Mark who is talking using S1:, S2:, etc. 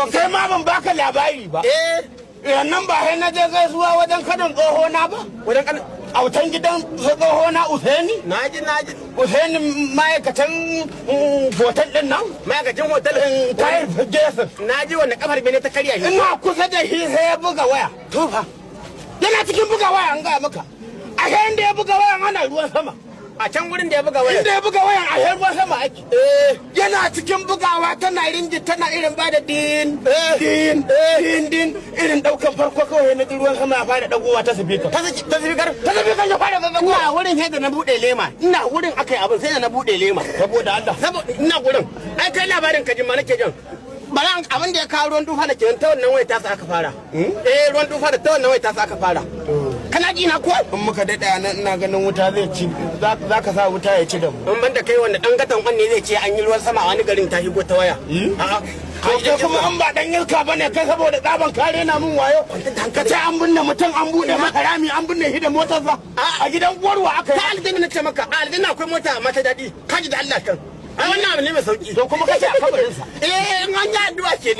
S1: To kai ma ban baka labari ba.
S2: Eh.
S1: Nan ba sai na je gaisuwa wajen kanin tsoho na ba.
S2: Wajen kan
S1: Autan gidan tsoho na Usaini.
S2: Naji, naji.
S1: Usaini ma'aikatan hotel din nan.
S2: Ma'aikacin hotel.
S1: Tayar Jason.
S2: Naji, wanda kafar bene ta karya shi.
S1: Ina kusa da shi sai ya buga waya.
S2: To fa.
S1: Yana cikin buga waya, an gaya maka. A inda ya buga wayan ana ruwan sama.
S2: A can gurin da ya buga waya.
S1: Inda ya buga wayan a ruwan sama ake. Yana cikin bugawa tana ringing, tana irin bada din din din din, irin daukan farko kawai na ji ruwan sama ya fara dagowa ta sifika.
S2: Ta sifikar.
S1: Ta sifikar ya fara zazzagowa.
S2: Ina wurin sai da na bude lema. Ina wurin akai abin, sai da na bude lema.
S1: Saboda Allah.
S2: Saboda ina gurin. Ai kai labarin ka jin ma nake jin. Bara abin da ya kawo ruwan tufa da kenan, ta wannan waya ta sa aka fara. Eh, ruwan tufa da ta wannan waya ta sa aka fara. Kana ji na ko?
S1: In muka daɗa nan, ina ganin wuta zai ci, za ka sa wuta ya ci da mu.
S2: In banda kai, wanda dan gatan kwanne zai ce an yi ruwan sama a wani garin ta higo ta waya? A'a.
S1: To kai kuma an ba dan iska bane kai, saboda tsaban kare na mun wayo. Ka ce an binne mutum, an bude masa rami, an binne shi da motarsa. A gidan uwarwa aka
S2: Ta
S1: yi?
S2: Aljanna na ce maka, a aljanna akwai mota amma ta daɗi. Kaji da Allah kan. Ai wannan abu ne mai sauki.
S1: To kuma kace a kabarinsa.
S2: Eh, in an yi addu'a ke.